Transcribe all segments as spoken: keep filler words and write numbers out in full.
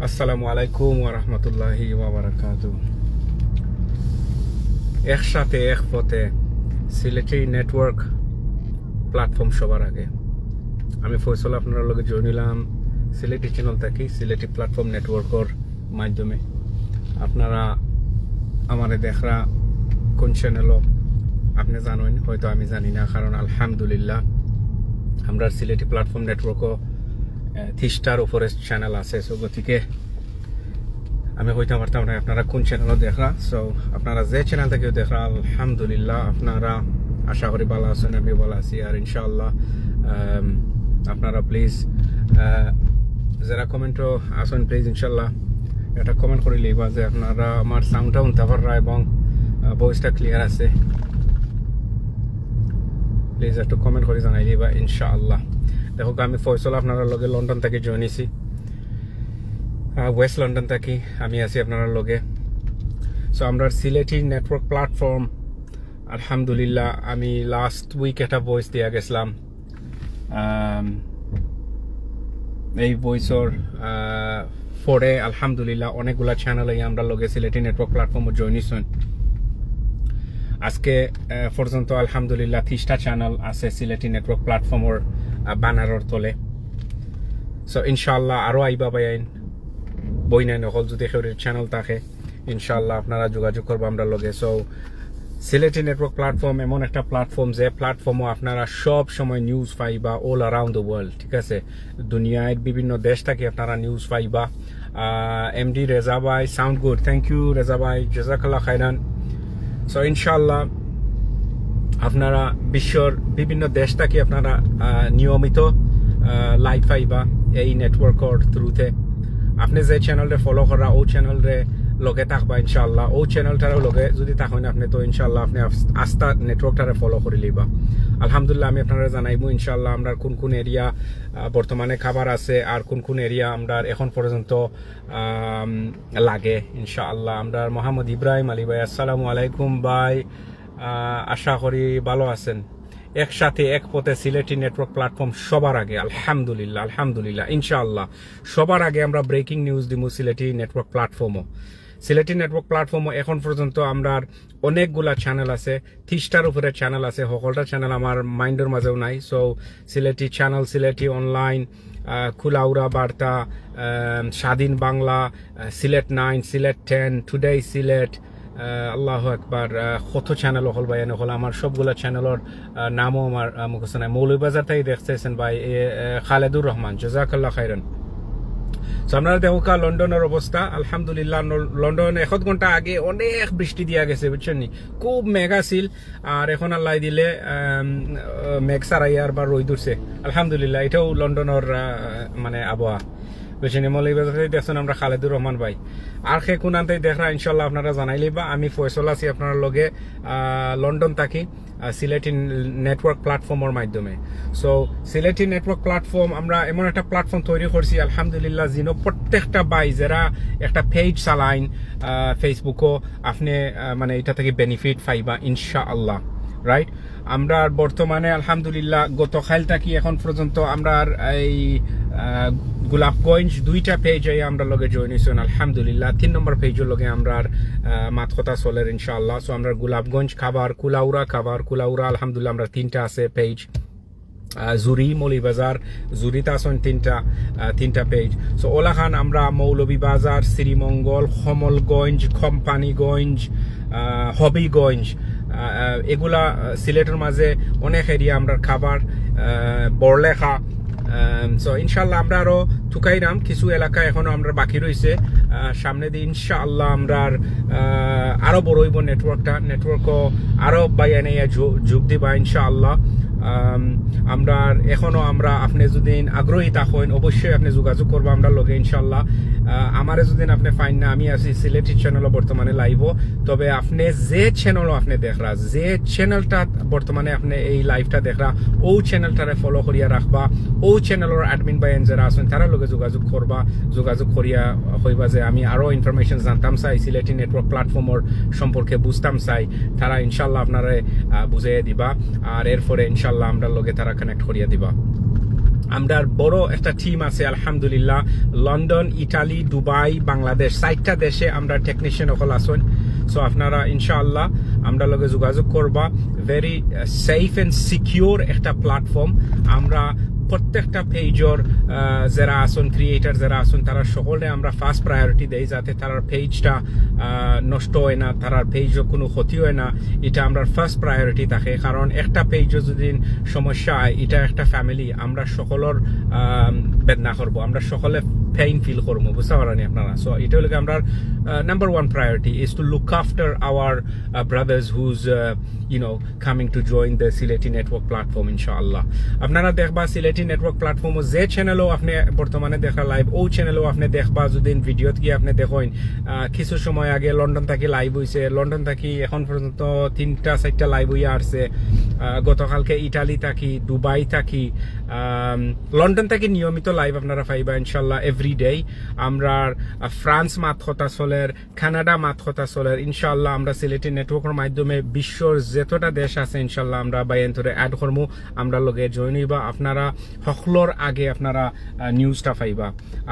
আসসালামু আলাইকুম ওয়া রাহমাতুল্লাহি ওয়া বারাকাতুহু। একসাথে এক পথে সিলেটি নেটওয়ার্ক প্ল্যাটফর্ম সবার আগে। আমি ফয়সল, আপনারার লগে জয়েন অইলাম সিলেটি চ্যানেল থাকি, সিলেটি প্ল্যাটফর্ম নেটওয়ার্কর মাধ্যমে। আপনারা আমারে দেখরা কোন চ্যানেলও, আপনি জানেন হয়তো, আমি জানি না, কারণ আলহামদুলিল্লাহ আমরার সিলেটি প্ল্যাটফর্ম নেটওয়ার্কও তিশটার উপরে চ্যানেল আছে। সো গতিকে আমি কইতাম পারতাম না আপনারা কোন চ্যানেলও দেখরা। সো আপনারা যে চ্যানেল থাকিও দেখরা, আলহামদুলিল্লাহ, আপনারা আশা করি ভালা আছেন, আমিও ভালা আছি। আর ইনশাআল্লাহ আম, আপনারা প্লিজ, যারা কমেন্টও আছেন, প্লিজ ইনশাআল্লাহ একটা কমেন্ট করিলাইবা যে আপনারা আমার সাউন্ডটা হুনতা পাররা এবং ভয়েসটা ক্লিয়ার আছে। প্লিজ একটু কমেন্ট করি জানাইলাইবা ইনশাআল্লাহ। দেখউক্কা, আমি ফয়সল আপনারার লগে লন্ডন থাকি জয়েন অইছি, ওয়েস্ট লন্ডন থাকি আমি আছি আপনারার লগে। সো আমরার সিলেটি নেটওয়ার্ক প্ল্যাটফর্ম, আলহামদুলিল্লাহ, আমি লাস্ট উইক একটা ভয়েস দিয়া গেছিলাম। আম, এই ভয়েসর পরে আলহামদুলিল্লাহ অনেকগুলা চ্যানেল এই আমরার লগে সিলেটি নেটওয়ার্ক প্ল্যাটফর্মও জয়েন অইছইন। আজকে আহ, পর্যন্ত আলহামদুলিল্লাহ তিশটা চ্যানেল আছে সিলেটি নেটওয়ার্ক প্ল্যাটফর্মর ব্যানারর তলে। সো ইনশাআল্লাহ আরও আইবা ভাইয়াইন, বইনাইন অকল, যদি কেউর চ্যানেল থাকে ইনশাআল্লাহ আপনারা যোগাযোগ করবা আমরার লগে। সো সিলেটি নেটওয়ার্ক প্ল্যাটফর্ম এমন একটা প্ল্যাটফর্ম, যে প্ল্যাটফর্মও আপনারা সব সময় নিউজ পাইবা all around the world, ঠিক আছে? দুনিয়ার বিভিন্ন দেশ থাকি আপনারা নিউজ পাইবা। এমডি রেজা ভাই, sound good, thank you Reza ভাই, জাযাকাল্লাহ খাইরান। সো ইনশাআল্লাহ আপনারা বিশ্বর বিভিন্ন দেশ থাকি আপনারা আহ, নিয়মিত লাইভ পাইবা এই নেটওয়ার্কর থ্রুতে। আপনি যে চ্যানেলরে ফলো কররা, ও চ্যানেলরে লগে থাকবা ইনশাআল্লাহ। ও চ্যানেলটারও লগে যদি থাকইন আপনি, তো ইনশাআল্লাহ আপনি আস- আস্তা নেটওয়ার্কটারে ফলো করিলাইবা। আলহামদুলিল্লাহ, আমি আপনারারে জানাইমু ইনশাআল্লাহ আমরার কোন কোন এরিয়া বর্তমানে কাভার আছে আর কোন কোন এরিয়া আমরার এখন পর্যন্ত আম, লাগে ইনশাআল্লাহ। আমরার মোহাম্মদ ইব্রাহিম আলী ভাই, আসসালামু আলাইকুম ভাই, আহ, আশা করি ভালা আছেন। একসাথে এক পথে সিলেটি নেটওয়ার্ক প্ল্যাটফর্ম সবার আগে, আলহামদুলিল্লাহ, আলহামদুলিল্লাহ, ইনশাআল্লাহ সবার আগে আমরা ব্রেকিং নিউজ দিমু সিলেটি নেটওয়ার্ক প্ল্যাটফর্মও। সিলেটি নেটওয়ার্ক প্ল্যাটফর্মও এখন পর্যন্ত আমরার অনেকগুলা চ্যানেল আছে, তিশটার উপরে চ্যানেল আছে, হকলটা চ্যানেল আমার মাইন্ডর মাঝেও নাই। সো সিলেটি চ্যানেল, সিলেটি অনলাইন, আহ, কুলাউড়া বার্তা, আহ, স্বাধীন বাংলা, আহ, সিলেট নাইন, সিলেট টেন, টুডে সিলেট, আহ, আল্লাহু আকবার, আহ, কত চ্যানেল অকল ভাইয়াইন অকল, আমার সবগুলা চ্যানেলর আহ, নামও আমার আহ, মুখস্থ নাই। মৌলভীবাজার থাকি দেখতেছেন ভাই, এ, এ, খালেদুর রহমান, জাযাকাল্লাহ খাইরান। সো আপনারা দেখউক্কা লন্ডনর অবস্থা, আলহামদুলিল্লাহ, ন- লন্ডন এক আধ ঘন্টা আগে অনেক বৃষ্টি দিয়া গেছে, বুঝছেন নি? খুব মেঘ আছিল, আর এখন আল্লাহ দিলে আম, আহ, মেঘ ছাড়াই আর বা রইদ উঠছে, আলহামদুলিল্লাহ। এটাও লন্ডনর আহ, মানে আবহাওয়া, বুঝছেন নি? মৌলভীবাজার থাকি দেখছেন আমরা খালেদুর রহমান ভাই। আর কে কোন আনতে দেখরা ইনশাআল্লাহ আপনারা জানাইলাইবা। আমি ফয়সল আছি আপনারার লগে আহ, লন্ডন থাকি আহ, সিলেটি নেটওয়ার্ক প্ল্যাটফর্মর মাধ্যমে। সো সিলেটি নেটওয়ার্ক প্ল্যাটফর্ম আমরা এমন একটা প্ল্যাটফর্ম তৈরি করছি আলহামদুলিল্লাহ, যেন প্রত্যেকটা ভাই যারা একটা পেজ চালাইন আহ, ফেসবুকও, আপনি আহ, মানে এটা থাকি বেনিফিট পাইবা ইনশাআল্লাহ, রাইট? আমরার বর্তমানে আলহামদুলিল্লাহ গতকাল থাকি এখন পর্যন্ত আমরার এই আহ, গোলাপগঞ্জ দুইটা পেজ এই আমরার লগে জয়েন অইছইন আলহামদুলিল্লাহ। তিন নম্বর পেজর লগে আমরার আহ, মাত কথা চলের ইনশাআল্লাহ। সো আমরার গোলাপগঞ্জ কাভার, কুলাউড়া কাভার, কুলাউড়া আলহামদুলিল্লাহ আমরার তিনটা আছে পেজ। আহ, জুড়ি, মৌলভীবাজার, জুড়িত আছইন তিনটা, আহ, তিনটা পেজ। সো অলাখান আমরা মৌলভীবাজার, শ্রীমঙ্গল, কমলগঞ্জ, কোম্পানীগঞ্জ, আহ, হবিগঞ্জ, আহ, আহ, এগুলা আহ, সিলেটর মাঝে অনেক এরিয়া আমরার কাভার, আহ, বড়লেখা। সো ইনশাআল্লাহ আমরা আরো তুকাইরাম, কিছু এলাকা এখনো আমরার বাকি রইছে। আহ, সামনেদি ইনশাআল্লাহ আমরার আহ, আরো বড় অইবো নেটওয়ার্কটা, নেটওয়ার্কও আরো ভাইয়াইন আইয়া যো- যোগ দিবা ইনশাআল্লাহ। আম, আমরার এখনো আমরা, আপনি যদি আগ্রহী থাকইন অবশ্যই আপনি যোগাযোগ করবা আমরার লগে ইনশাআল্লাহ। আহ, আমারে যদি আপনি পাইন না, আমি আছি সিলেটি চ্যানেলও বর্তমানে লাইভও। তবে আপনি যে চ্যানেলও আপনি দেখরা, যে চ্যানেলটা বর্তমানে আপনি এই লাইভটা দেখরা, ও চ্যানেলটারে ফলো করিয়া রাখবা। ও চ্যানেলর অ্যাডমিন ভাইয়াইন যারা আছইন তারার লগে যোগাযোগ করবা, যোগাযোগ করিয়া কইবা যে আমি আরো ইনফরমেশন জানতাম চাই, সিলেটি নেটওয়ার্ক প্ল্যাটফর্মর সম্পর্কে বুঝতাম চাই, তারা ইনশাআল্লাহ আপনারে আহ, বুঝাইয়া দিবা। আর এরপরে ইনশাআল্লাহ আমরার লগে তারা কানেক্ট করিয়া দিবা। আমরার বড় একটা টিম আছে আলহামদুলিল্লাহ। লন্ডন, ইটালি, দুবাই, বাংলাদেশ, চাইরটা দেশে আমরার টেকনিশিয়ান অকল আছইন। সো আপনারা ইনশাআল্লাহ আমরার লগে যোগাযোগ করবা। ভেরি সেফ এন্ড সিকিউর একটা প্ল্যাটফর্ম। আমরা প্রত্যেকটা পেজর যেরা আছইন, ক্রিয়েটর যেরা আছইন, তারা সকলরে আমরা ফার্স্ট প্রায়োরিটি দেই, যাতে তারার পেজটা নষ্ট হয় না, তারার পেজও কোনো ক্ষতি হয় না। এটা আমরার ফার্স্ট প্রায়োরিটি থাকে, কারণ একটা পেজও যদি সমস্যা হয়, এটা একটা ফ্যামিলি, আমরা সকলর বেদনা করবো, আমরা সকলে পেইন ফিল করবো, বুঝতে পারনি আপনারা? সো এটা হলো কি আমরার number one priority, is to look after our brothers who's you know coming to join the Sylheti network platform. ইনশাআল্লাহ আপনারা দেখবা সিলেটি নেটওয়ার্ক প্ল্যাটফর্মও যে চ্যানেলও আপনি বর্তমানে দেখা লাইভ, ও চ্যানেলও আপনি দেখবা। যদি ভিডিওত গিয়া আপনি দেখইন, কিছু সময় আগে লন্ডন থাকি লাইভ হইছে, লন্ডন থাকি এখন পর্যন্ত তিনটা চাইরটা লাইভ হইয়া আসছে। গতকালকে ইটালি থাকি, দুবাই থাকি, লন্ডন থাকি নিয়মিত লাইভ আপনারা পাইবা ইনশাআল্লাহ এভরি ডে। আমরার ফ্রান্স মাত কথা চলের, কানাডা মাত কথা চলের। ইনশাআল্লাহ আমরা সিলেটি নেটওয়ার্কর মাধ্যমে বিশ্বর যতটা দেশ আছে ইনশাআল্লাহ আমরা ভাইয়াইন্তরে অ্যাড করমু, আমরার লগে জয়েন হইবা। আপনারা সকলর আগে আপনারা নিউজটা পাইবা।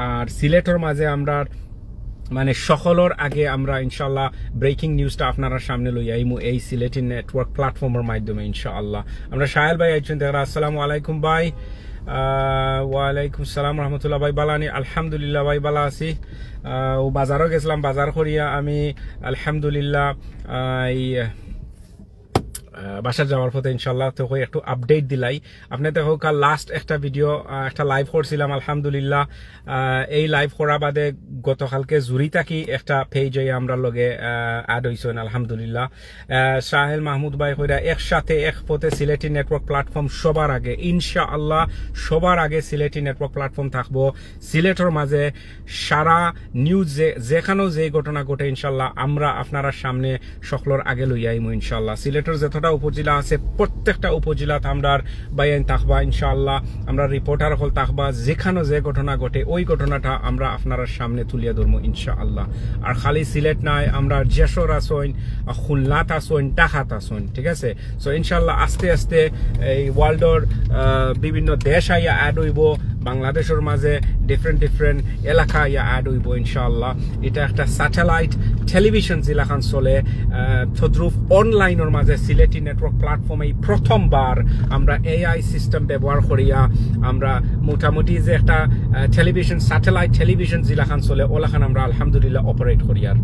আর সিলেটর মাঝে আমরা মানে সকলর আগে আমরা ইনশাআল্লাহ ব্রেকিং নিউজটা আপনারার সামনে লই আইমু এই সিলেটি নেটওয়ার্ক প্ল্যাটফর্মর মাধ্যমে ইনশাআল্লাহ। আমরা সাহেল ভাই আইছইন, দেখরা। আসসালামু আলাইকুম ভাই। ওয়ালাইকুম সালাম রহমতুল্লাহ ভাই, বালা নি? আলহামদুলিল্লাহ ভাই, বালা আছি। ও বাজারও গেছিলাম, বাজার করিয়া আমি আলহামদুলিল্লাহ এই বাসার যাওয়ার পথে ইনশাআল্লাহ তো একটু আপডেট দিলাই। আপনি দেখো কাল লাস্ট একটা ভিডিও, একটা লাইভ করছিলাম আলহামদুলিল্লাহ। এই লাইভ করা বাদে গতকালকে জুরি থাকি একটা পেজ হয়ে আমরার লগে অ্যাড হইছইন আলহামদুলিল্লাহ। সাহেল মাহমুদ ভাই কইরা একসাথে এক পথে সিলেটি নেটওয়ার্ক প্ল্যাটফর্ম সবার আগে ইনশাআল্লাহ, সবার আগে সিলেটি নেটওয়ার্ক প্ল্যাটফর্ম থাকবো সিলেটর মাঝে। সারা নিউজ যে যেখানেও যে ঘটনা ঘটে ইনশাআল্লাহ আমরা আপনারার সামনে সকলর আগে লইয়া আইমু ইনশাআল্লাহ। সিলেটর যতটা উপজেলা আছে প্রত্যেকটা উপজেলাত আমরার ভাইয়াইন থাকবা ইনশাআল্লাহ, আমরা রিপোর্টার হল থাকবা। যেখানেও যে ঘটনা ঘটে ওই ঘটনাটা আমরা আপনারার সামনে তুলিয়া ধরমু ইনশাআল্লাহ। আর খালি সিলেট নাই, আমরা যশোর আছইন, খুলনাত আছইন, ঢাকাত আছইন, ঠিক আছে? সো ইনশাআল্লাহ আস্তে আস্তে এই ওয়ার্ল্ডর বিভিন্ন দেশ আইয়া অ্যাড হইব, বাংলাদেশর মাঝে ডিফারেন্ট ডিফারেন্ট এলাকা আইয়া অ্যাড হইব ইনশাআল্লাহ। এটা একটা স্যাটেলাইট টেলিভিশন যেলাখান চলে, তদ্রুপ অনলাইনর মাঝে সিলেটি নেটওয়ার্ক প্ল্যাটফর্মে এই প্রথমবার আমরা এআই সিস্টেম ব্যবহার করিয়া আমরা মোটামুটি যে একটা টেলিভিশন, স্যাটেলাইট টেলিভিশন যেলাখান চলে ওলাখান আমরা আলহামদুলিল্লাহ অপারেট করিয়ার,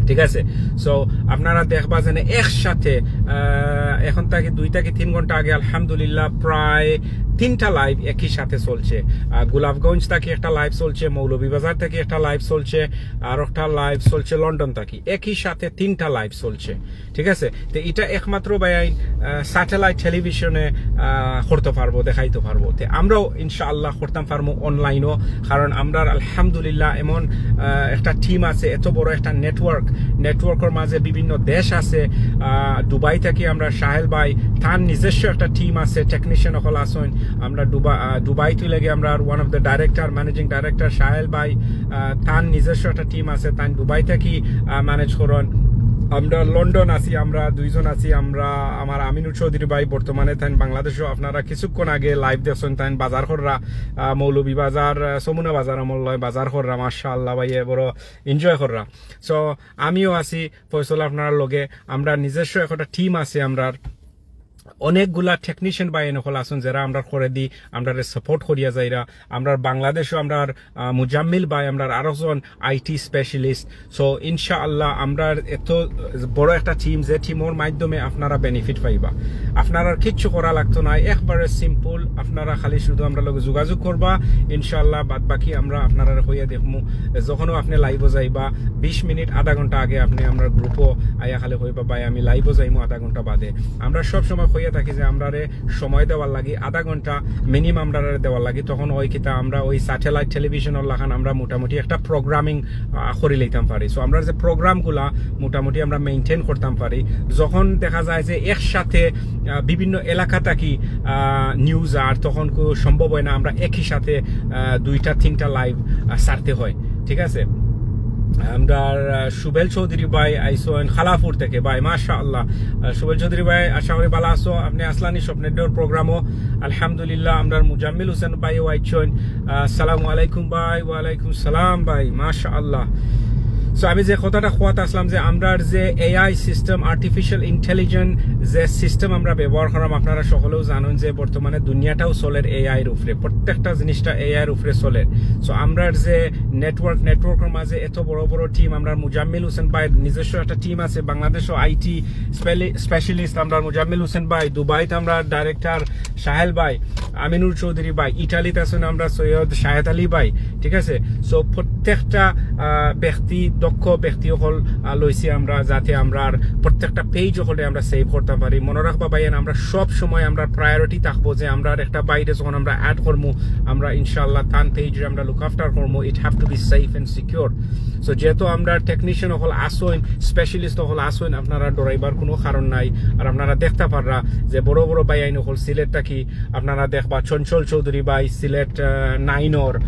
ঠিক আছে? সো আপনারা দেখবা যেন একসাথে এখন থাকি দুই থাকি তিন ঘন্টা আগে আলহামদুলিল্লাহ প্রায় তিনটা লাইভ একই সাথে চলছে। গোলাপগঞ্জ থাকি একটা লাইভ চলছে, মৌলভীবাজার থাকি একটা লাইভ চলছে, আর একটা লাইভ চলছে লন্ডন থাকি, একই সাথে তিনটা লাইভ চলছে, ঠিক আছে? তো এটা একমাত্র ভাইয়াইন স্যাটেলাইট টেলিভিশনে করতে পারবো, দেখাইতে পারবো। তো আমরাও ইনশাআল্লাহ করতাম পারমু অনলাইনও, কারণ আমরার আলহামদুলিল্লাহ এমন একটা টিম আছে, এত বড় একটা নেটওয়ার্ক, নেটওয়ার্কর মাঝে বিভিন্ন দেশ আছে। দুবাই থাকি আমরা সাহেল ভাই, তার নিজস্ব একটা টিম আছে, টেকনিশিয়ান অকল আছইন। আমরা দুবাই তুই লাগে আমরা one of the director, managing director Sahel ভাই, তার নিজস্ব একটা টিম আছে, তাই দুবাই থাকি ম্যানেজ করইন। আমরা লন্ডন আছি, আমরা দুইজন আছি, আমরা আমার আমিনুর চৌধুরী ভাই বর্তমানে তাই বাংলাদেশও। আপনারা কিছুক্ষণ আগে লাইভ দেখছইন, তাই বাজার কররা, মৌলভীবাজার, যমুনা বাজার আমল লয় বাজার কররা, মাশাআল্লাহ ভাই, এ বড় এনজয় কররা। সো আমিও আছি ফয়সল আপনার লগে, আমরা নিজস্ব একটা টিম আছে, আমরার অনেকগুলা টেকনিশিয়ান ভাইয়াইন অকল আছইন যারা আমরা করে দি, আমরারে সাপোর্ট করিয়া যাইরা। আমরার বাংলাদেশও আমরার মুজাম্মিল ভাই, আমরার আরো জন আইটি স্পেশালিস্ট। সো ইনশাআল্লাহ আমরার এত বড় একটা টিম, যে টিমর মাধ্যমে আপনারা বেনিফিট পাইবা। আপনারার কিচ্ছু করা লাগতো না, একবারে সিম্পল। আপনারা খালি শুধু আমরার লগে যোগাযোগ করবা, ইনশাআল্লাহ বাদ বাকি আমরা আপনারারে কইয়া দেখমু। যখনও আপনি লাইভও যাইবা, বিশ মিনিট আধা ঘন্টা আগে আপনি আমরার গ্রুপও আইয়া খালি কইবা, "ভাই আমি লাইভও যাইমু আধা ঘন্টা বাদে।" আমরা সব সময় কইয়া থাকি যে আমরারে সময় দেওয়ার লাগি আধা ঘন্টা মিনিমাম আমরারে দেওয়ার লাগি, তখন ওই কিতা আমরা ওই স্যাটেলাইট টেলিভিশনর লাখান আমরা মোটামুটি একটা প্রোগ্রামিং করি লইতাম পারি। সো আমরা যে প্রোগ্রামগুলা মোটামুটি আমরা মেইনটেইন করতাম পারি। যখন দেখা যায় যে একসাথে বিভিন্ন এলাকা থাকি নিউজ আর তখন কেউ সম্ভব হয় না আমরা একই সাথে দুইটা তিনটা লাইভ ছাড়তে হয়, ঠিক আছে? আমরার, আহ, সুবেল চৌধুরী ভাই আইছইন খালাপুর থেকে ভাই, মাশাআল্লাহ। আহ, সুবেল চৌধুরী ভাই, আশা করি ভালা আছো। আপনে আছলানি স্বপ্নের ডোর প্রোগ্রামও? আলহামদুলিল্লাহ। আমরার মুজাম্মিল হোসেন ভাইও আইছইন। আহ, আসসালামু আলাইকুম ভাই। ওয়ালাইকুম সালাম ভাই, মাশাআল্লাহ। So আমি যে কথাটা কওয়াত আছলাম যে আমরার যে AI system, artificial intelligence যে system আমরা ব্যবহার করাম, আপনারা সকলেও জানইন যে বর্তমানে দুনিয়াটাও চলের AI র উপরে, প্রত্যেকটা জিনিসটা AI র উপরে চলের। So আমরার যে network, network র মাঝে এত বড় বড় team, আমরার মুজাম্মিল হোসেন ভাই নিজস্ব একটা team আছে, বাংলাদেশও IT specialist আমরার মুজাম্মিল হোসেন ভাই, দুবাইত আমরার director সাহেল ভাই, আমিনুর চৌধুরী ভাই, ইটালিত আছইন আমরার সৈয়দ শাহেদ আলী ভাই, ঠিক আছে? So প্রত্যেকটা, আহ, ব্যক্তি, দক্ষ ব্যক্তি অকল, আহ, লইছি আমরা, যাতে আমরার প্রত্যেকটা page অকলরে আমরা save করতাম পারি। মনো রাখবা ভাইয়াইন, আমরা সব সময় আমরার priority থাকবো যে আমরার একটা ভাইরে যখন আমরা add করমু, আমরা ইনশাআল্লাহ তান page রে আমরা look after করমু। It have to be safe and secure। So যেহেতু আমরার technician অকল আছইন, specialist অকল আছইন, আপনারা ডরাইবার কোনো কারণ নাই। আর আপনারা দেখতা পাররা যে বড় বড় ভাইয়াইন অকল সিলেট থাকি, আপনারা দেখবা চঞ্চল চৌধুরী ভাই সিলেট, আহ, nine র,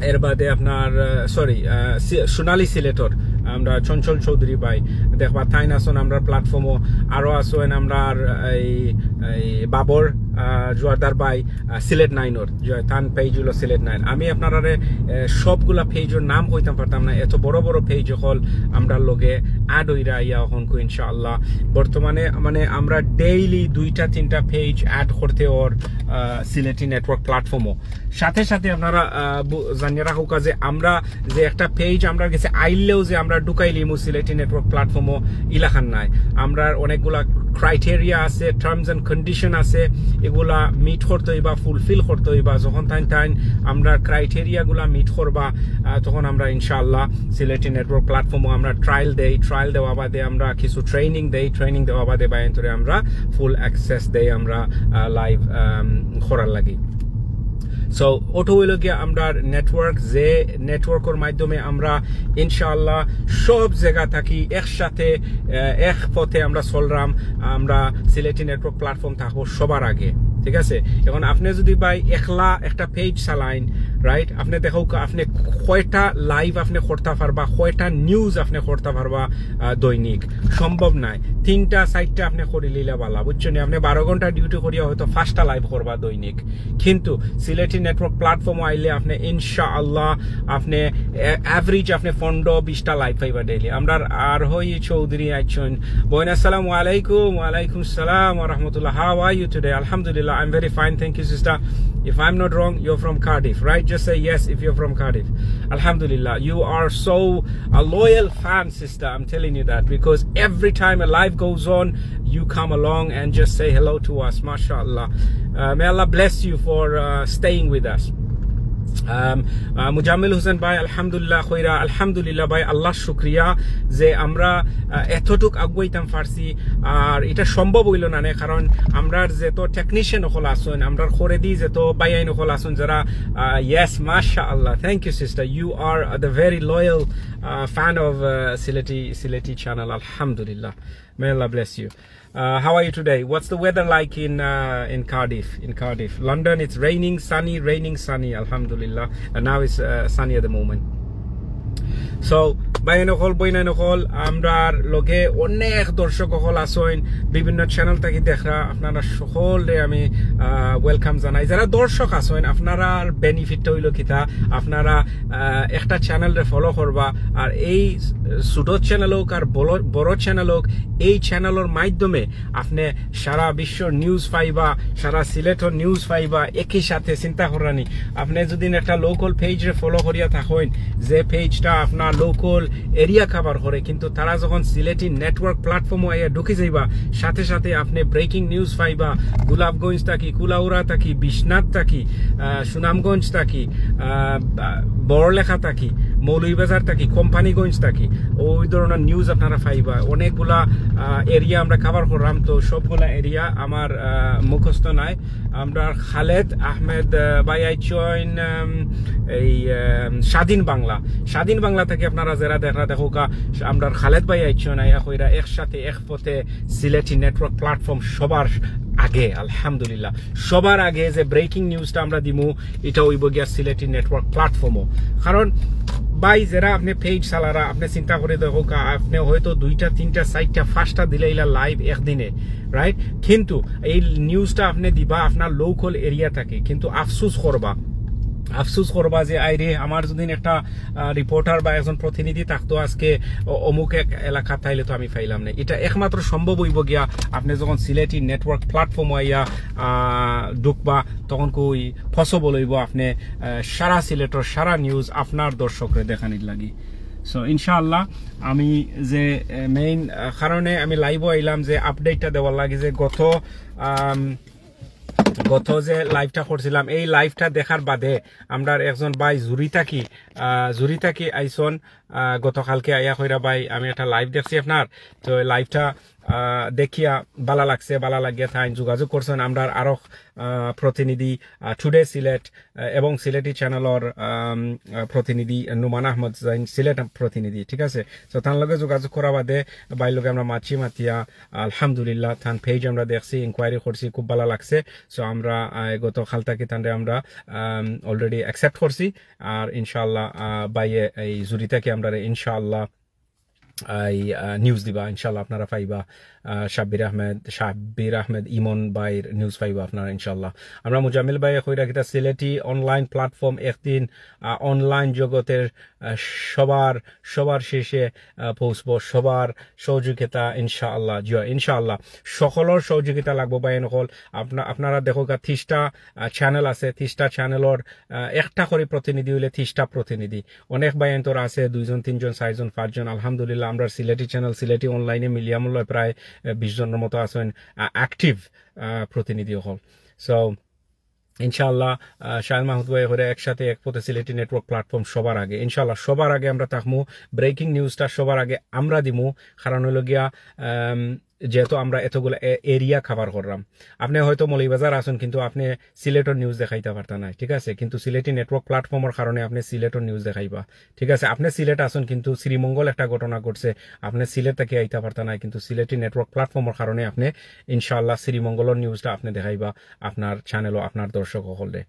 এর বাদে আপনার, আহ, sorry, আহ, সি-, সোনালী সিলেটর, আমরা চঞ্চল চৌধুরী ভাই দেখবা, তাইন আছইন আমরার platform ও, আরো আছইন আমরার এই, এই বাবর, আহ, জোয়ারদার ভাই, আহ, সিলেট nine র, যে তান page অইলো সিলেট nine। আমি আপনারারে, আহ, সবগুলা page র নাম কইতাম পারতাম না, এত বড় বড় page অকল আমরার লগে add অইরা আইয়া অখনকু ইনশাআল্লাহ। বর্তমানে মানে আমরা daily দুইটা তিনটা page add করতে অর, আহ, সিলেটি network platform ও। সাথে সাথে আপনারা, আহ, বু-, জানিয়া রাখউক্কা যে আমরা যে একটা page আমরার গেছে আইলেও যে আমরা ঢুকাইলিমু সিলেটি network platform ও, ইলাখান নায়। আমরার অনেকগুলা criteria আছে, terms and condition আছে, এগুলা meet করতে অইবা, fulfill করতে অইবা। যখন তাইন তাইন আমরার criteria গুলা meet করবা, আহ, তখন আমরা ইনশাআল্লাহ সিলেটি network platform ও আমরা trial দেই, trial দেওয়া বাদে আমরা কিছু training দেই, training দেওয়া বাদে ভাইয়াইন্তরে আমরা full access দেই আমরা, আহ, live, আম, করার লাগি। So ওটা অইলো গিয়া আমরার network, যে network র মাধ্যমে আমরা ইনশাআল্লাহ সব জায়গা থাকি একসাথে, আহ, এক পথে আমরা চলরাম, আমরা সিলেটি network platform থাকবো সবার আগে, ঠিক আছে? এখন আপনে যদি ভাই একলা একটা page চালাইন, right, আপনে দেখউক্কা আপনে কয়টা live আপনে করতা পারবা, কয়টা news আপনে করতা পারবা, আহ, দৈনিক? সম্ভব নায়। তিনটা চাইরটা আপনে করিলিলা ভালা, বুঝছইন নি? আপনে বারো ঘন্টা duty করিয়া হয়তো পাঁচটা live করবা দৈনিক, কিন্তু সিলেটি network platform আইলে আপনে ইনশাআল্লাহ আপনে এ-, average আপনে পনেরো বিশটা live পাইবা daily। আমরার আরোহী চৌধুরী আইছইন। বইন, আসসালামু আলাইকুম। ওয়ালাইকুম সালাম ওয়া রাহমাতুল্লাহ। How are you today? Alhamdulillah, I'm very fine, thank you, sister. If I'm not wrong, you're from Cardiff, right? Just say yes if you're from Cardiff. Alhamdulillah, you are so a loyal fan, sister. I'm telling you that because every time a live goes on, you come along and just say hello to us. MashaAllah. Uh, may Allah bless you for, uh, staying with us. Um, uh, Muzammil হোসেন ভাই, আলহামদুলিল্লাহ কইরা, আলহামদুলিল্লাহ ভাই, আল্লাহর শুকরিয়া যে আমরা, আহ, এতটুক আগুয়াইতাম পারছি। আর ইটা সম্ভব অইলো না নে, কারণ আমরার যত technician অকল আছইন, আমরার খরেদি যত ভাইয়াইন অকল আছইন যারা, আহ, yes, mashallah, thank you, sister, you are the very loyal, uh, fan of, uh, Sylheti, Sylheti channel. Alhamdulillah. May Allah bless you. Uh, how are you today? What's the weather like in, uh, in Cardiff? In Cardiff, London, it's raining, sunny, raining, sunny. Alhamdulillah. And now it's, uh, sunny at the moment. So, ভাইয়াইন অকল, বইনাইন অকল, আমরার লগে অনেক দর্শক অকল আছইন, বিভিন্ন channel থাকি দেখরা, আপনারা সকলরে আমি, আহ, welcome জানাই। যারা দর্শক আছইন, আপনারার benefit টা অইলো কিতা, আপনারা, আহ, একটা channel রে follow করবা, আর এই ছোট channel অউক আর বড়, বড় channel অউক, এই channel র মাধ্যমে আপনে সারা বিশ্বর news পাইবা, সারা সিলেটর news পাইবা। একই সাথে চিন্তা কররানি, আপনে যদি একটা local page রে follow করিয়া থাকইন, যে page টা আপনার local area cover করে, কিন্তু তারা যখন সিলেটি network platform ও আইয়া ঢুকি যাইবা, সাথে সাথে আপনে breaking news পাইবা, গোলাপগঞ্জ থাকি, কুলাউড়া থাকি, বিশ্বনাথ থাকি, আহ, সুনামগঞ্জ থাকি, আহ, বড়লেখা থাকি, মৌলভীবাজার থাকি, কোম্পানীগঞ্জ থাকি, ওই ধরনের news আপনারা পাইবা। অনেকগুলা, আহ, area আমরা cover করলাম, তো সবগুলা area আমার, আহ, মুখস্থ নাই। আমরা খালেদ আহমেদ, আহ, ভাই আইছইন, আম, এই, আম, স্বাধীন বাংলা, স্বাধীন বাংলা থাকি আপনারা যারা দেখরা দেখউক্কা, আমরা খালেদ ভাই আইছইন, আইয়া কইরা একসাথে এক পথে সিলেটি network platform সবার আগে, আলহামদুলিল্লাহ, সবার আগে যে breaking news টা আমরা দিমু, ইটা অইবো গিয়া সিলেটি network platform ও। কারণ ভাই, যেরা আপনে পেজ চালারা, আপনে চিন্তা করি দেখউক্কা, আপনে হয়তো দুইটা, তিনটা, চাইরটা, পাঁচটা দিলাইলা লাইভ একদিনে, রাইট? কিন্তু এই নিউজটা আপনে দিবা আপনার লোকাল এরিয়া থাকি, কিন্তু আফসুস করবা, আফসুস করবা যে, "আইরে, আমার যদি একটা রিপোর্টার বা একজন প্রতিনিধি থাকতো আজকে অ-, অমুক এক এলাকাত, তাইলে তো আমি পাইলাম না।" এটা একমাত্র সম্ভব অইবো গিয়া আপনে যখন সিলেটি নেটওয়ার্ক প্ল্যাটফর্ম আইয়া আহ, ঢুকবা, তখন কই পসিবল অইবো আপনে, আহ, সারা সিলেটর সারা নিউজ আপনার দর্শকরে দেখানির লাগি। সো ইনশাআল্লাহ, আমি যে মেইন কারণে আমি লাইভও আইলাম, যে আপডেটটা দেওয়ার লাগি, যে গত আম, গত যে লাইভটা করছিলাম, এই লাইভটা দেখার বাদে আমরার একজন ভাই জুরি থাকি, আহ, জুরি থাকি আইছইন, আহ, গতকালকে আইয়া কইরা, "ভাই, আমি একটা লাইভ দেখছি আপনার।" তো এই লাইভটা, আহ, দেখিয়া বালা লাগছে, বালা লাগিয়া তাইন যোগাযোগ করছইন আমরার আরক, আহ, প্রতিনিধি, আহ, টুডে সিলেট, আহ, এবং সিলেটি চ্যানেলর, আম, আহ, প্রতিনিধি নুমান আহমদ জাইন, সিলেট প্রতিনিধি, ঠিক আছে? তো তান লগে যোগাযোগ করা বাদে ভাইর লগে আমরা মাতছি, মাতিয়া আলহামদুলিল্লাহ, তান পেজ আমরা দেখছি, ইনকোয়ারি করছি, খুব বালা লাগছে। সো আমরা, আহ, গতকাল থাকি তানরে আমরা, আম, অলরেডি অ্যাকসেপ্ট করছি। আর ইনশাআল্লাহ, আহ, ভাইয়ে এই জুরি থাকি আমরারে ইনশাআল্লাহ এই, আহ, নিউজ দিবা, ইনশাআল্লাহ আপনারা পাইবা। আহ, সাব্বির আহমেদ, সাব্বির আহমেদ ইমন ভাইর নিউজ পাইবা আপনারা ইনশাআল্লাহ। আমরা মুজাম্মিল ভাইয়ে কইরা কিতা, সিলেটি অনলাইন প্ল্যাটফর্ম একদিন, আহ, অনলাইন জগতের, আহ, সবার, সবার শেষে, আহ, পৌঁছবো, সবার সহযোগিতা ইনশাআল্লাহ। জি, ইনশাআল্লাহ সকলর সহযোগিতা লাগবো ভাই অকল। আপনা-, আপনারা দেখউক্কা, তিরিশটা, আহ, চ্যানেল আছে, তিরিশটা চ্যানেলর, আহ, একটা করি প্রতিনিধি অইলে তিরিশটা প্রতিনিধি। অনেক ভাইয়াইন্তর আছে দুইজন, তিনজন, চাইরজন, পাঁচজন। আলহামদুলিল্লাহ, আমরার সিলেটি চ্যানেল, সিলেটি অনলাইনে মিলিয়া মূল্য প্রায়, আহ, বিশ জনর মতো আছইন, আহ, অ্যাক্টিভ, আহ, প্রতিনিধি অকল। সো ইনশাআল্লাহ, আহ, শাহেল মাহমুদ ভাইয়ে কইরা একসাথে এক পথে সিলেটি নেটওয়ার্ক প্ল্যাটফর্ম সবার আগে, ইনশাআল্লাহ সবার আগে আমরা থাকমু। ব্রেকিং নিউজটা সবার আগে আমরা দিমু, কারণ অইলো গিয়া, আম, যেহেতু আমরা এতগুলা এ-, এরিয়া কভার করলাম। আপনে হয়তো মৌলভীবাজার আছইন, কিন্তু আপনে সিলেটর নিউজ দেখাইতা পারতা নায়, ঠিক আছে? কিন্তু সিলেটি নেটওয়ার্ক প্ল্যাটফর্মর কারণে আপনে সিলেটর নিউজ দেখাইবা, ঠিক আছে? আপনে সিলেট আছইন, কিন্তু শ্রীমঙ্গল একটা ঘটনা ঘটছে, আপনে সিলেট থাকি আইতা পারতা নায়, কিন্তু সিলেটি নেটওয়ার্ক প্ল্যাটফর্মর কারণে আপনে ইনশাআল্লাহ শ্রীমঙ্গলর নিউজটা আপনে দেখাইবা আপনার চ্যানেলও, আপনার দর্শক অকলরে,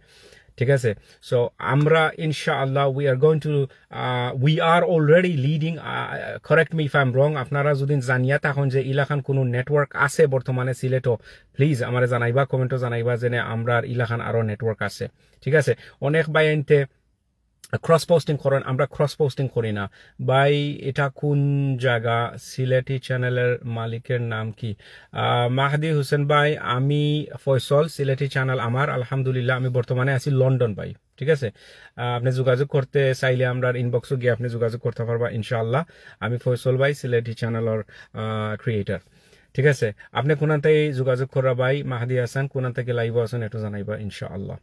ঠিক আছে? সো আমরা ইনশাআল্লাহ, we are going to, uh, we are already leading, uh, correct me if I'm wrong, আপনারা যদি জানিয়া থাকইন যে ইলাখান কুনু নেটওয়ার্ক আছে বর্তমানে সিলেটও, প্লিজ আমারে জানাইবা, কমেন্টও জানাইবা যে না, আমরার ইলাখান আরো নেটওয়ার্ক আছে, ঠিক আছে? অনেক ভাইয়াইন্তে ক্রস পোস্টিং করইন, আমরা ক্রস পোস্টিং করি না। ভাই, এটা কোন জাগা? সিলেটি চ্যানেলের মালিকের নাম কি? আহ, মাহদি হোসেন ভাই, আমি ফয়সল, সিলেটি চ্যানেল আমার, আলহামদুলিল্লাহ। আমি বর্তমানে আছি লন্ডন ভাই, ঠিক আছে? আহ, আপনে যোগাযোগ করতে চাইলে আমরার ইনবক্সও গিয়া আপনে যোগাযোগ করতা পারবা ইনশাআল্লাহ। আমি ফয়সল ভাই, সিলেটি চ্যানেলর, আহ, ক্রিয়েটর, ঠিক আছে? আপনে কুনান থাকি যোগাযোগ কররা ভাই, মাহদি হাসান, কুনান থাকি লাইভও আছইন, একটু জানাইবা ইনশাআল্লাহ।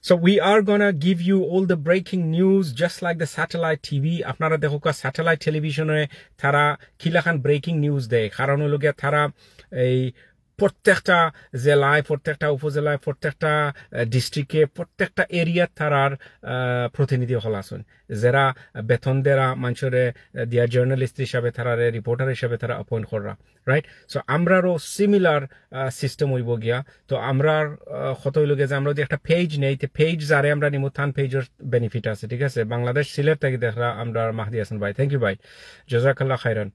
So we are gonna give you all the breaking news just like the satellite T V. আপনারা দেখউক্কা, স্যাটেলাইট টেলিভিশনে তারা কিলাখান ব্রেকিং নিউজ দেয়, কারণ অইলো গিয়া তারা এই প্রত্যেকটা জেলায়, প্রত্যেকটা উপজেলায়, প্রত্যেকটা, আহ, ডিস্ট্রিক্টে, প্রত্যেকটা এরিয়াত তারার, আহ, প্রতিনিধি অকল আছইন, যেরা বেতন দেরা মানষরে, আহ, দিয়া জার্নালিস্ট হিসাবে তারারে, রিপোর্টার হিসাবে তারা অ্যাপয়েন্ট কররা, রাইট? সো আমরারও সিমিলার, আহ, সিস্টেম অইবো গিয়া। তো আমরার, আহ, কথা অইলো গিয়া যে আমরা যদি একটা পেজ নেই, তে পেজ যারে আমরা নিমু, তান পেজর বেনিফিট আছে, ঠিক আছে? বাংলাদেশ সিলেট থাকি দেখরা আমরার মাহদি হাসান ভাই, থ্যাংক ইউ ভাই, জাজাকাল্লাহ খাইরান।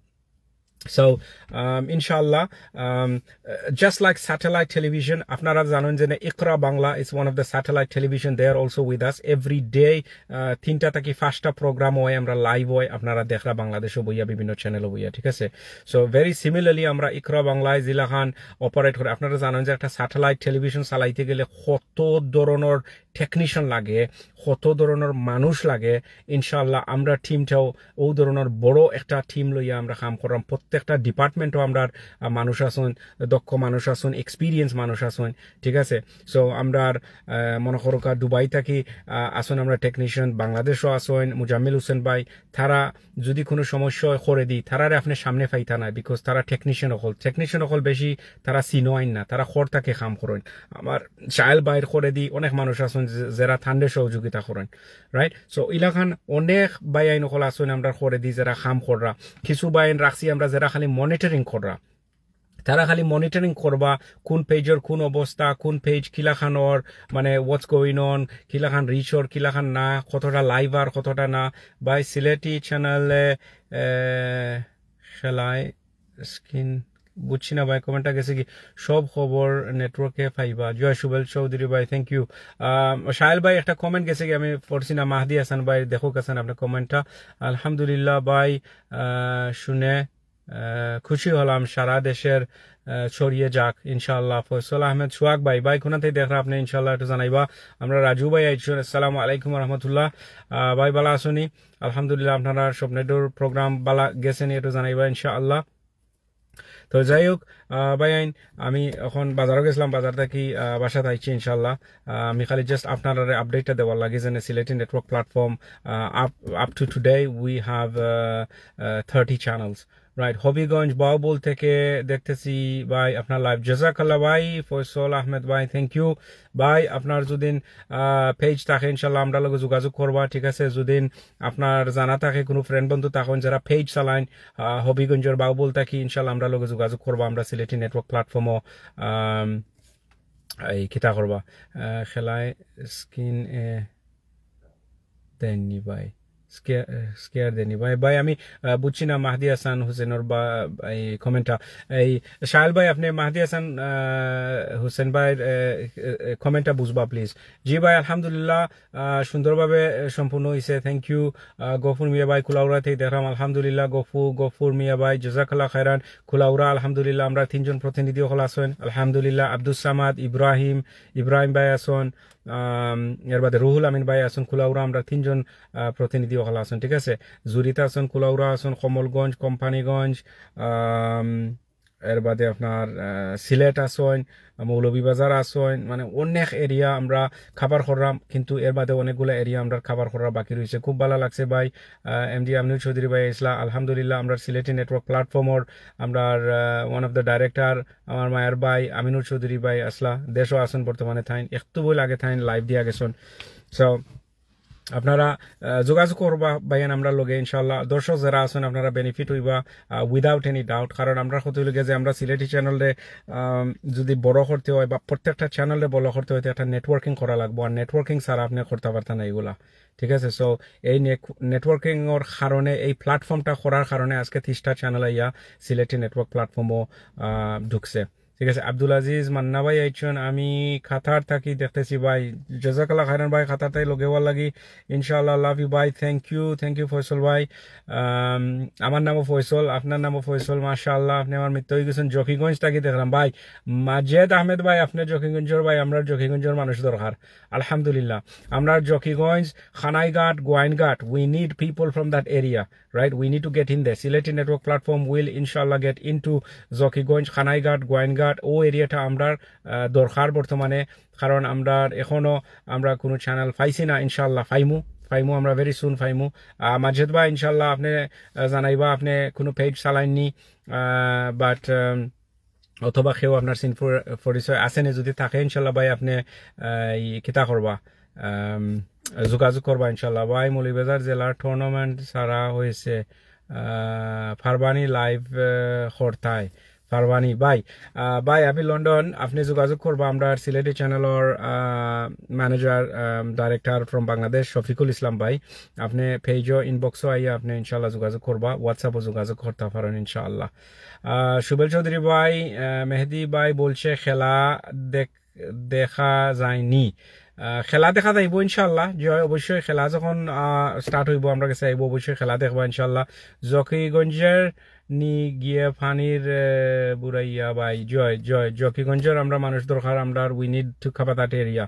So, um, ইনশাআল্লাহ, um, uh, just like satellite television, আপনারা জানইন যে ইকরা Bangla is one of the satellite television, they are also with us every day. আহ, তিনটা থাকি পাঁচটা প্রোগ্রাম অয়, আমরা লাইভ অয়, আপনারা দেখরা বাংলাদেশও বইয়া, বিভিন্ন চ্যানেলও বইয়া, ঠিক আছে? So very similarly আমরা ইকরা বাংলায় যেলাখান অপারেট করে, আপনারা জানইন যে একটা স্যাটেলাইট টেলিভিশন চালাইতে গেলে কত ধরনর টেকনিশিয়ান লাগে, কত ধরনর মানুষ লাগে। ইনশাআল্লাহ আমরা টিমটাও অউ ধরনর বড় একটা টিম লইয়া আমরা কাম কররাম। প্রত্যেকটা ডিপার্টমেন্টও আমরার, আহ, মানুষ আছইন, দক্ষ মানুষ আছইন, এক্সপিরিয়েন্স মানুষ আছইন, ঠিক আছে? সো আমরার, আহ, মনো করউক্কা দুবাই থাকি, আহ, আছইন আমরার টেকনিশিয়ান, বাংলাদেশও আছইন মুজাম্মিল হোসেন ভাই, তারা যদি কুনু সমস্যা অয় করে দি, তারারে আপনে সামনে পাইতা নায়, because তারা টেকনিশিয়ান অকল, টেকনিশিয়ান অকল বেশি তারা চিনো আইন না, তারা খর থাকি কাম করইন। আমার শাহেল ভাইর করে দি অনেক মানুষ আছইন যে-, যেরা তানরে সহযোগিতা করইন, রাইট? সো ইলাখান অনেক ভাইয়াইন অকল আছইন আমরার করে দি যেরা কাম কররা, কিছু ভাইয়াইন রাখছি আমরা যেরা খালি মনিটরিং কররা। তারা খালি মনিটরিং করবা কোন পেজর কোন অবস্থা, কোন পেজ কিলাখানর, মানে what's going on, কিলাখান রিচর, কিলাখান না, কতটা লাইভার, কতটা না। ভাই সিলেটি চ্যানেলে খেলায় স্ক্রিন বুঝছি না ভাই, কমেন্টটা গেছে কি? সব খবর নেটওয়ার্কে পাইবা। জয় সুবেল চৌধুরী ভাই, থ্যাংক ইউ। শাহেল ভাই একটা কমেন্ট গেছে কি, আমি পড়ছি না। মাহদি হাসান ভাই, দেখো কাছেন আপনার কমেন্টটা। আলহামদুলিল্লাহ ভাই, আহ, শুনে আহ, খুশি হলাম, সারা দেশের আহ, ছড়িয়ে যাক ইনশাআল্লাহ। ফয়সল আহমেদ সোহাগ ভাই, ভাই কোনাতে দেখরা আপনি ইনশাআল্লাহ একটু জানাইবা। আমরা রাজু ভাই আইছুন, আসসালামু আলাইকুম রহমতুল্লাহ। ভাই ভালা আছনি? আলহামদুলিল্লাহ। আপনারা স্বপ্নেডোর প্রোগ্রাম ভালা গেছেনি একটু জানাইবা ইনশাআল্লাহ। তো যাই হোক, আহ, ভাই আইন, আমি এখন বাজারও গেছিলাম, বাজার থাকি আহ, বাসাত আইছি ইনশাআল্লাহ। আহ, আমি খালি জাস্ট আপনারা আপডেটটা দেওয়ার লাগি, যেন Sylheti network platform, ah, up up to today we have uh, uh, thirty channels, right? Habiganj বাউবল থেকে দেখতেছি ভাই আপনার লাইভ। জাজাকাল্লাহ ভাই, ফয়সল আহমেদ ভাই, থ্যাংক ইউ। ভাই আপনার যদি পেজ থাকে ইনশাল্লাহ আমরা লগে যোগাযোগ করবা, ঠিক আছে? যদি আপনার জানা থাকে কোনো ফ্রেন্ড বন্ধু তখন যারা পেজ চালাইন আহ, হবিগঞ্জর বাউবল থাকি, ইনশাল্লাহ আমরা লগে যোগাযোগ করবা। আমরা সিলেটি নেটওয়ার্ক প্ল্যাটফর্মও এই কিতা করবা, আহ, খেলায় স্ক্রিন দেননি ভাই, স্কেয়ার দেননি ভাই। ভাই আমি আহ, বুঝছি না মাহদি হাসান হোসেনর বা এই কমেন্টটা। এই শাহেল ভাই, আপনি মাহদি হাসান আহ, হোসেন ভাইর কমেন্টটা বুঝবা প্লিজ। জি ভাই, আলহামদুলিল্লাহ, আহ, সুন্দরভাবে আহ, সম্পূর্ণ হইছে, থ্যাংক ইউ। গফুর মিয়া ভাই কুলাউড়া থেকে দেখলাম, আলহামদুলিল্লাহ। গফু গফুর মিয়া ভাই, জাজাকাল্লাহ খায়রান। কুলাউড়া আলহামদুলিল্লাহ আমরা তিনজন প্রতিনিধি অকল আছইন, আলহামদুলিল্লাহ। আব্দুস সামাদ, ইব্রাহিম, ইব্রাহিম ভাই আছইন, আম, এর বাদে রুহুল আমিন ভাই আছইন কুলাউড়া, আমরা তিনজন আহ, প্রতিনিধি অকল আছইন, ঠিক আছে? জুরিতা আছইন, কুলাউড়া আছইন, কমলগঞ্জ, কোম্পানীগঞ্জ, আম, এর বাদে আপনার আহ, সিলেট আছইন, মৌলভীবাজার আছইন, মানে অনেক এরিয়া আমরা কভার করলাম, কিন্তু এর বাদে অনেকগুলা এরিয়া আমরা কভার করার বাকি রইছে। খুব ভালা লাগছে ভাই। এমডি আমিনুর চৌধুরী ভাই আছলা, আলহামদুলিল্লাহ। আমরা সিলেটি নেটওয়ার্ক প্ল্যাটফর্মর আমরা ওয়ান অফ দ্য ডাইরেক্টর, আমার মায়ার ভাই আমিনুর চৌধুরী ভাই আছলা, দেশও আছইন বর্তমানে, তাইন একটু বই লাগে তাইন লাইভ দিয়া গেছইন। সো আপনারা আহ, যোগাযোগ করবা ভাইয়ান আমরার লগে ইনশাআল্লাহ। দর্শক যারা আছইন আপনারা বেনিফিট হইবা উইদাউট এনি ডাউট, কারণ আমরা কত লগে যে আমরা সিলেটি চ্যানেলরে যদি বড় করতে হয় বা প্রত্যেকটা চ্যানেলরে বড় করতে হয়, তো একটা নেটওয়ার্কিং করা লাগবো, আর নেটওয়ার্কিং ছাড়া আপনি করতে পারতেন না এগুলা, ঠিক আছে? সো এই নেটওয়ার্কিংর কারণে, এই প্ল্যাটফর্মটা করার কারণে আজকে তিরিশটা চ্যানেল আইয়া সিলেটি নেটওয়ার্ক প্ল্যাটফর্মও ঢুকছে, ঠিক আছে? আব্দুল আজিজ মান্না ভাই আইছইন, আমি কাতার থাকি দেখতেছি ভাই। জাজাকাল্লাহ খায়রান ভাই, কাতার থাকি লগে হওয়ার লাগি ইনশাআল্লাহ। লাভ ইউ ভাই, thank you, thank you Faisal ভাই। আম, আমার নামও ফয়সল, আপনার নামও ফয়সল, মাশাআল্লাহ। আপনি আমার মিত্র হয়ে গেছেন, জকিগঞ্জ থাকি দেখলাম ভাই। মাজেদ আহমেদ ভাই, আপনি জকিগঞ্জর ভাই, আমরা জকিগঞ্জর মানুষ দরকার। আলহামদুলিল্লাহ, আমরা জকিগঞ্জ, খানাইঘাট, Gowainghat, we need people from that area, right? We need to get in there. Sylheti Network Platform will ইনশাআল্লাহ get into জকিগঞ্জ, খানাইঘাট, গোয়াইনঘাট, ও এরিয়াটা আমরার আহ, দরকার বর্তমানে, কারণ আমরার এখনো আমরা কোনো চ্যানেল পাইছি না। ইনশাআল্লাহ পাইমু, পাইমু আমরা, ভেরি সুন পাইমু। আহ, মাজেদ ভাই ইনশাআল্লাহ আপনি আহ, জানাইবা, আপনি কোনো পেজ চালাইননি, বাট অথবা কেউ আপনার চিন পরি-, পরিচয় আছেনি, যদি থাকে ইনশাআল্লাহ ভাই আপনি আহ, এই কিতা করবা, আম, যোগাযোগ করবা ইনশাআল্লাহ। ভাই মৌলভীবাজার জেলার টুর্নামেন্ট সারা হয়েছে, আহ, ফারবানি লাইভ করতায় ফারবানি ভাই। আহ, ভাই আমি লন্ডন, আপনি যোগাযোগ করবা আমরার সিলেটি চ্যানেলর ম্যানেজার, ডাইরেক্টর ফ্রম বাংলাদেশ, শফিকুল ইসলাম ভাই। আপনি পেজও ইনবক্সও আইয়া আপনি ইনশাআল্লাহ যোগাযোগ করবা, হোয়াটসঅ্যাপও যোগাযোগ করতে পারেন ইনশাআল্লাহ। আহ, সুবেল চৌধুরী ভাই, আহ, মেহেদি ভাই বলছে খেলা দেখ দেখা যায়নি। আহ, খেলা দেখা যাইব ইনশাআল্লাহ, যে হয় অবশ্যই খেলা যখন স্টার্ট হইব আমরা গেছে আইব, অবশ্যই খেলা দেখবা ইনশাআল্লাহ। জকিগঞ্জের নি গিয়ে পানির আহ, বুড়াইয়া ভাই, জয় জয়। জকিগঞ্জের আমরা মানুষ দরকার, আমরা we need to cover that area।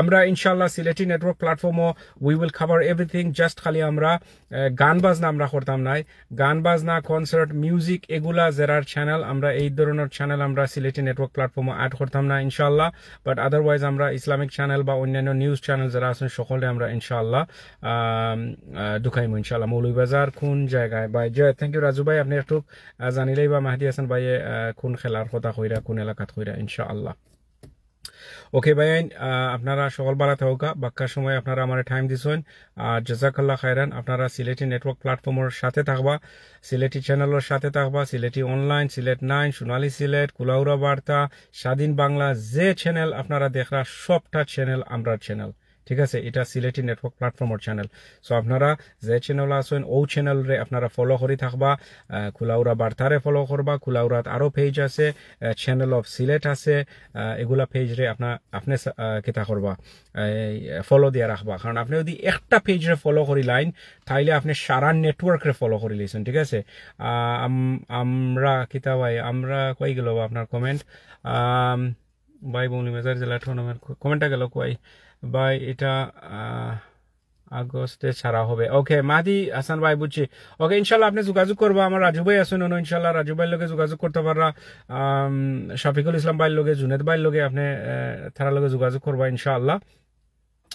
আমরা ইনশাআল্লাহ সিলেটি নেটওয়ার্ক প্ল্যাটফর্মও we will cover everything, just খালি আমরা আহ, গান বাজনা আমরা করতাম নাই। গান বাজনা, কনসার্ট, মিউজিক, এগুলা যেরার চ্যানেল, আমরা এই ধরনের চ্যানেল আমরা সিলেটি নেটওয়ার্ক প্ল্যাটফর্মও অ্যাড করতাম না ইনশাআল্লাহ। বাট আদারওয়াইজ আমরা ইসলামিক চ্যানেল বা অন্যান্য নিউজ চ্যানেল যারা আছেন সকলে আমরা ইনশাআল্লাহ আম, আহ, ঢুকাইমু ইনশাআল্লাহ। মৌলভীবাজার কোন জায়গায় ভাই? জয়, থ্যাংক ইউ রাজু ভাই, আপনি একটু আহ, জানিলেই বা মাহদি হাসান ভাই আহ, কোন খেলার কথা কইরা, কোন এলাকাত কইরা ইনশাআল্লাহ। ওকে ভাইয়াইন, আহ, আপনারা সকল ভালা থাকউক্কা, বাক্কা সময় আপনারা আমারে টাইম দিছইন। আর জাজাকাল্লাহ খাইরান, আপনারা সিলেটি নেটওয়ার্ক প্ল্যাটফর্মর সাথে থাকবা, সিলেটি চ্যানেলর সাথে থাকবা, সিলেটি অনলাইন, সিলেট নাইন, সোনালী সিলেট, কুলাউড়া বার্তা, স্বাধীন বাংলা, যে চ্যানেল আপনারা দেখরা সবটা চ্যানেল আমরার চ্যানেল। ঠিক আছে, এটা সিলেটি নেটওয়ার্ক প্ল্যাটফর্মর চ্যানেল। সো আপনারা যে চ্যানেল আছইন, ও চ্যানেলরে আপনারা ফলো করি থাকবা। আহ, কুলাউড়া বার্তারে ফলো করবা, কুলাউড়াত আরও পেজ আছে, চ্যানেল অফ সিলেট আছে, আহ, এগুলা পেজরে আপনা আপনি আহ, কিতা করবা, ফলো দিয়া রাখবা। কারণ আপনি যদি একটা পেজরে ফলো করিলাইন, তাইলে আপনি সারা নেটওয়ার্করে ফলো করিলাইছইন। ঠিক আছে, আহ, আম- আমরা কিতা ভাই, আমরা কই গেল বা আপনার কমেন্ট? ভাই, বৌনি মেজার জেলা টুর্নামেন্ট কমেন্টটা গেল কই ভাই? এটা আহ, আগস্টে ছাড়া হবে। ওকে, মাদি হাসান ভাই, বুঝছি। ওকে, ইনশাল্লাহ আপনি যোগাযোগ করবা। আমার রাজু ভাই আছইন অনো, ইনশাল্লাহ রাজু ভাইর লগে যোগাযোগ করতা পাররা। আম, শফিকুল ইসলাম ভাইর লগে, জুনেদ ভাইর লগে আপনি, আহ, তারার লগে যোগাযোগ করবা ইনশাআল্লাহ।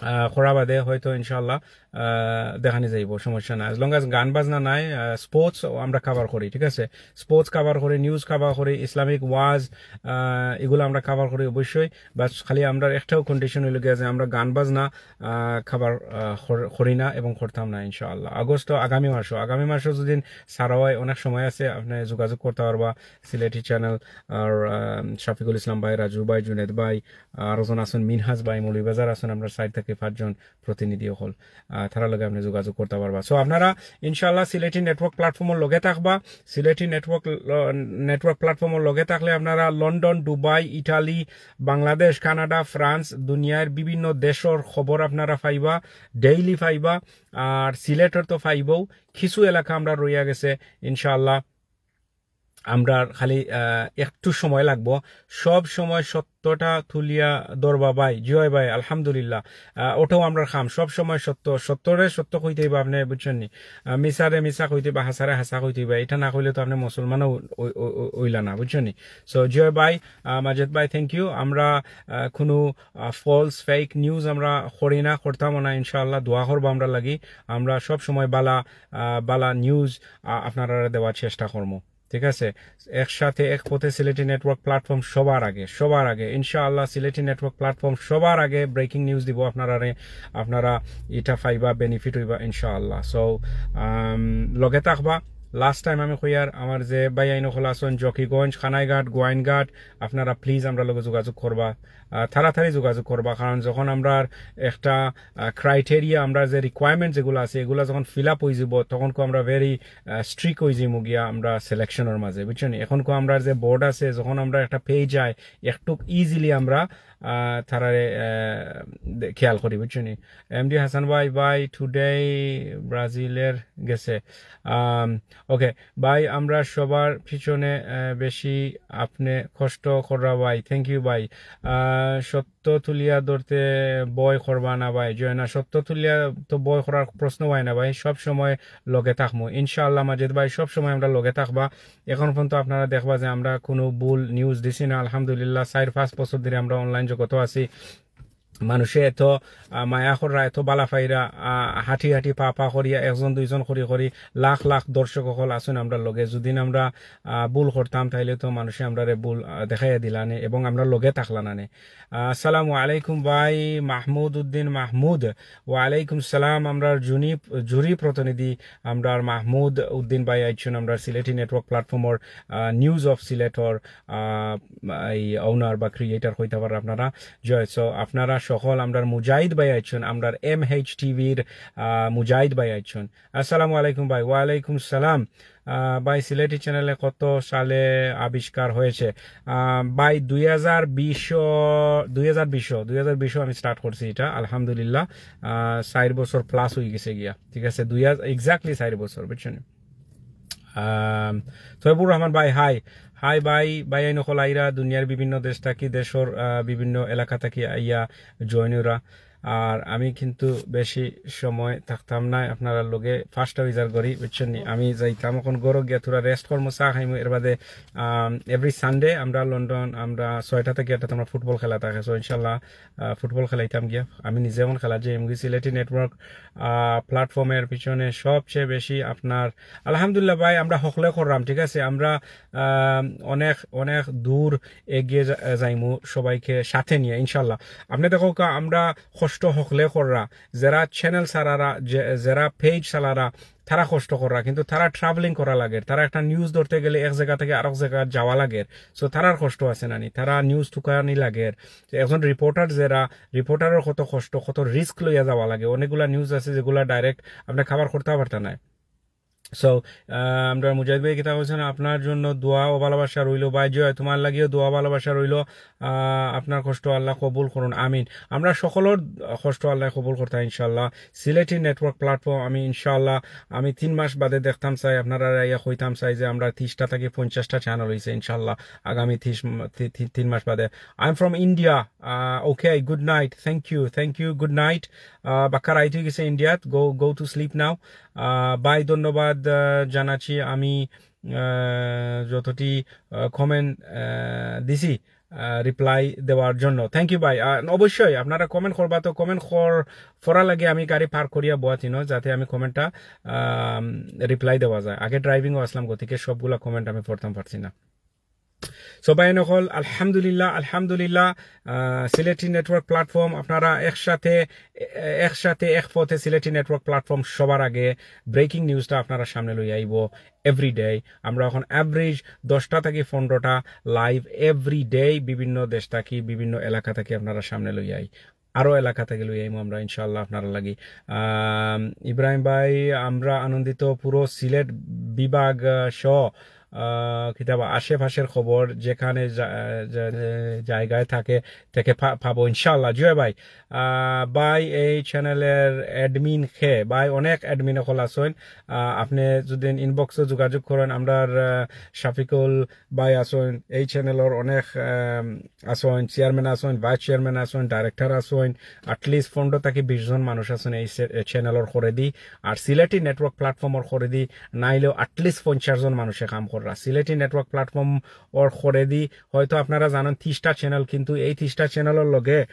আহ, করা বাদে হয়তো ইনশাআল্লাহ, আহ, দেখানি যাইব, সমস্যা নাই। As long as গান বাজনা নাই, আহ, স্পোর্টস আমরা কভার করি, ঠিক আছে? স্পোর্টস কভার করি, নিউজ কভার করি, ইসলামিক ওয়াজ, আহ, এগুলা আমরা কভার করি অবশ্যই। বাস খালি আমরার একটাউ কন্ডিশন অইলো গিয়া যে আমরা গান বাজনা, আহ, কভার, আহ, কর- করি না এবং করতাম না ইনশাআল্লাহ। আগস্ট তো আগামী মাসও, আগামী মাসও যদি ছাড়া হয়, অনেক সময় আছে, আপনি যোগাযোগ করতা পারবা সিলেটি চ্যানেল আর, আহ, শফিকুল ইসলাম ভাই, রাজু ভাই, জুনেদ ভাই, আরো জন আছইন, মিনহাজ ভাই, মৌলভীবাজার আছইন, আমরার সাইড থাকি পাঁচজন প্রতিনিধি অকল, আহ, তারার লগে আপনি যোগাযোগ করতা পারবা। সো আপনারা ইনশাআল্লাহ সিলেটি নেটওয়ার্ক প্ল্যাটফর্মর লগে থাকবা, সিলেটি নেটওয়ার্ক ল- নেটওয়ার্ক প্ল্যাটফর্মর লগে থাকলে আপনারা London, Dubai, Italy, Bangladesh, Canada, France, দুনিয়ার বিভিন্ন দেশর খবর আপনারা পাইবা, ডেইলি পাইবা। আর সিলেটর তো পাইবউ, কিছু এলাকা আমরা রইয়া গেছে, ইনশাআল্লাহ আমরা খালি, আহ, একটু সময় লাগবো। সব সময় সত্যটা তুলিয়া ধরবা ভাই। জি অয় ভাই, আলহামদুলিল্লাহ। আহ, ওটাও আমরার কাম, সব সময় সত্য, সত্যরে সত্য কইতে অইবা আপনি, বুঝছইন নি? আহ, মিছারে মিছা কইতে অইবা, হাছারে হাছা কইতে অইবা। এটা না কইলে তো আপনি মুসলমানও অই-, অই-, অই-, অইলা না, বুঝছইন নি? সো জি অয় ভাই, আহ, মাজেদ ভাই, থ্যাংক ইউ। আমরা, আহ, কোনো, আহ, ফলস, ফেক নিউজ আমরা করি না, করতামও না, ইনশাআল্লাহ। দোয়া করবা আমরার লাগি। আমরা সব সময় বালা, আহ, বালা নিউজ, আহ, আপনারারে দেওয়ার চেষ্টা করমু। ঠিক আছে, একসাথে এক পথে সিলেটি নেটওয়ার্ক প্ল্যাটফর্ম সবার আগে, সবার আগে ইনশাআল্লাহ। সিলেটি নেটওয়ার্ক প্ল্যাটফর্ম সবার আগে ব্রেকিং নিউজ দিব আপনারারে, আপনারা এটা পাইবা, বেনিফিট অইবা ইনশাআল্লাহ। সো লগে থাকবা। লাস্ট টাইম আমি কইয়ার, আমার যে ভাইয়াইন অকল আছইন জকিগঞ্জ, কানাইঘাট, গোয়াইনঘাট, আপনারা প্লিজ আমরার লগে যোগাযোগ করবা, আহ, তাড়াতাড়ি যোগাযোগ করবা। কারণ যখন আমরার একটা, আহ, ক্রাইটেরিয়া, আমরার যে রিকোয়ারমেন্ট যেগুলা আছে, এগুলা যখন ফিল আপ অইযিবো, তখনকু আমরা ভেরি স্ট্রিক্ট অইযিমু গিয়া আমরা সিলেকশনর মাঝে, বুঝছইন নি? এখনকু আমরার যে বোর্ড আছে, যখন আমরার একটা পেজ আয়, একটু ইজিলি আমরা, আহ, তারারে, আহ, দে- খেয়াল করি, বুঝছইন নি? এমডি হাসান ভাই, ভাই টুডে ব্রাজিলের গেছে। ওকে ভাই, আমরা সবার পিছনে, আহ, বেশি আপনি কষ্ট কররা ভাই। থ্যাংক ইউ ভাই। আহ, সত্য তুলিয়া ধরতে ভয় করবা না ভাই। জি অয় না, সত্য তুলিয়া তো ভয় করার প্রশ্ন অয় না ভাই, সব সময় লগে থাকমু ইনশাআল্লাহ। মাজেদ ভাই, সব সময় আমরার লগে থাকবা। এখন পর্যন্ত আপনারা দেখবা যে আমরা কোনো ভুল নিউজ দিছি না, আলহামদুলিল্লাহ। চাইর পাঁচ বছর ধরি আমরা অনলাইন জগতো আছি। মানুষে এত, আহ, মায়া কররা, এত বালা পাইরা, আহ, হাঁটি হাঁটি পা পা করিয়া, একজন দুইজন করি করি লাখ লাখ দর্শক অকল আছইন আমরার লগে। যদিন আমরা, আহ, ভুল করতাম, তাইলে তো মানুষে আমরারে ভুল, আহ, দেখাইয়া দিলা নে এবং আমরার লগে থাকলা না নে। আহ, আসসালামু আলাইকুম ভাই মাহমুদ উদ্দিন মাহমুদ। ওয়ালাইকুম সালাম। আমরার জুনি-, জুরি প্রতিনিধি, আমরার মাহমুদ উদ্দিন ভাই আইছইন, আমরার সিলেটি নেটওয়ার্ক প্ল্যাটফর্মর, আহ, নিউজ অফ সিলেটর, আহ, এই ওনার বা ক্রিয়েটর কইতা পাররা আপনারা। জি অয়, সো আপনারা সকল, আমরার মুজাহিদ ভাই আইছইন, আমরার এমএইচ টিভির, আহ, মুজাহিদ ভাই আইছইন। আসসালামু আলাইকুম ভাই। ওয়ালাইকুম সালাম। আহ, ভাই, সিলেটি চ্যানেলে কত সালে আবিষ্কার হয়েছে? আহ, ভাই, দুই হাজার বিশ, দুই হাজার বিশ, দুই হাজার বিশ আমি স্টার্ট করছি এটা, আলহামদুলিল্লাহ। আহ, চাইর বছর প্লাস অই গেছে গিয়া, ঠিক আছে? দুই হাজার, এক্স্যাক্টলি চাইর বছর, বুঝছইন নি? আম, তৈবুর রহমান ভাই, হাই। হাই ভাই, ভাইয়াইন অকল আইরা দুনিয়ার বিভিন্ন দেশ থাকি, দেশর, আহ, বিভিন্ন এলাকা থাকি আইয়া জয়েন অইরা। আর আমি কিন্তু বেশি সময় থাকতাম না আপনারার লগে, ফার্স্ট উইজার করি, বুঝছেন নি? আমি যাইতাম এখন ঘরো গিয়া থুড়া রেস্ট করমু, চা খাইমু। এর বাদে এভরি সানডে আমরা লন্ডন, আমরা ছয়টা থাকি আটটা আমরা ফুটবল খেলা থাকে। সো ইনশাল্লাহ ফুটবল খেলাইতাম গিয়া। আমি নিজে এখন খেলা যে এমগি সিলেটি নেটওয়ার্ক প্ল্যাটফর্মের পিছনে সবচেয়ে বেশি আপনার, আলহামদুলিল্লাহ ভাই, আমরা হকলে করলাম, ঠিক আছে? আমরা আহ, অনেক অনেক দূর এগিয়ে যা- যাইমু সবাইকে সাথে নিয়ে ইনশাল্লাহ। আপনি দেখো কা, আমরা কষ্ট হকলে কররা, যারা চ্যানেল চালারা, যে- যারা পেজ চালারা, তারা কষ্ট কররা, কিন্তু তারা ট্রাভেলিং করা লাগে, তারা একটা নিউজ ধরতে গেলে এক জায়গা থেকে আরেক জায়গা যাওয়া লাগে। সো তারার কষ্ট আছে নানি, তারা নিউজ তুকানি লাগে। তো একজন রিপোর্টার, যারা রিপোর্টারের কত কষ্ট, কত রিস্ক লইয়া যাওয়া লাগে। অনেকগুলা নিউজ আছে যেগুলা ডাইরেক্ট আপনি কভার করতে পারতা না। সো আমরা মুজাহিদ ভাই কিতা কইছেন, আপনার জন্য দোয়া ও ভালোবাসা রইল। ভাই জয়, তোমার লাগিও দোয়া ভালোবাসা রইল। আহ, আপনার কষ্ট আল্লাহ কবুল করুন, আমিন। আমরা সকলের কষ্ট আল্লাহ কবুল করতা ইনশাল্লাহ। সিলেটি নেটওয়ার্ক প্ল্যাটফর্ম আমি ইনশাল্লাহ আমি তিন মাস বাদে দেখতাম চাই, আপনারা ইয়া কইতাম চাই যে আমরা তিরিশটা থাকি পঞ্চাশটা চ্যানেল হইছে ইনশাল্লাহ আগামী তিরিশ ম- তি- তি- তিন মাস বাদে। I am from India. Uh, okay, good night. Thank you, thank you. Good night. Uh, বাক্কা রাইত হয়ে গেছে ইন্ডিয়াত। Go, go to sleep now. Uh, ভাই ধন্যবাদ আহ, জানাচ্ছি আমি আহ, যতটি কমেন্ট দিছি রিপ্লাই দেওয়ার জন্য। থ্যাংক ইউ ভাই। আহ, অবশ্যই আপনারা কমেন্ট করবা, তো কমেন্ট কর পড়া লাগে আমি গাড়ি পার্ক করিয়া বওয়াতিনো, যাতে আমি কমেন্টটা রিপ্লাই দেওয়া যায়। আগে ড্রাইভিংও আসলাম, গতিকে সবগুলা কমেন্ট আমি পড়তাম পারছি না। সো ভাই নকল, আলহামদুলিল্লাহ, আলহামদুলিল্লাহ। আহ, সিলেটি নেটওয়ার্ক প্ল্যাটফর্ম আপনারা একসাথে এ- একসাথে এক পথে সিলেটি নেটওয়ার্ক প্ল্যাটফর্ম সবার আগে ব্রেকিং নিউজটা আপনারা সামনে লই আইব এভরি ডে। আমরা এখন অ্যাভারেজ দশটা থাকি পনেরোটা লাইভ এভরি ডে বিভিন্ন দেশ থাকি, বিভিন্ন এলাকা থাকি আপনারা সামনে লই আই, আরও এলাকা থাকি লই আইমু আমরা ইনশাআল্লাহ আপনারা লাগি। আম, ইব্রাহিম ভাই, আমরা আনন্দিত পুরো সিলেট বিভাগ আহ, সহ আহ, কিতাবা আশেপাশের খবর যেখানে জা- জা- জায়গায় থাকে থেকে পা- পাবো ইনশাআল্লাহ। জয় ভাই, আহ, ভাই এই চ্যানেলের অ্যাডমিন খে ভাই, অনেক অ্যাডমিন অকল আছইন। আহ, আপনি যদি ইনবক্সে যোগাযোগ করেন, আমরার আহ, শাফিকুল ভাই আছইন, এই চ্যানেলর অনেক আহ, আছইন, চেয়ারম্যান আছইন, ভাইস চেয়ারম্যান আছইন, ডাইরেক্টর আছইন। অ্যাটলিস্ট পনেরো থাকি বিশ জন মানুষ আছইন এই চ্যানেলর করেদি। আর সিলেটি নেটওয়ার্ক প্ল্যাটফর্মর করেদি নাইলেও অ্যাটলিস্ট পঞ্চাশ জন মানুষে কাম কররা সিলেটি নেটওয়ার্ক প্ল্যাটফর্ম ওর করেদি। হয়তো আপনারা জানেন তিরিশটা চ্যানেল, কিন্তু এই তিরিশটা চ্যানেলর লগে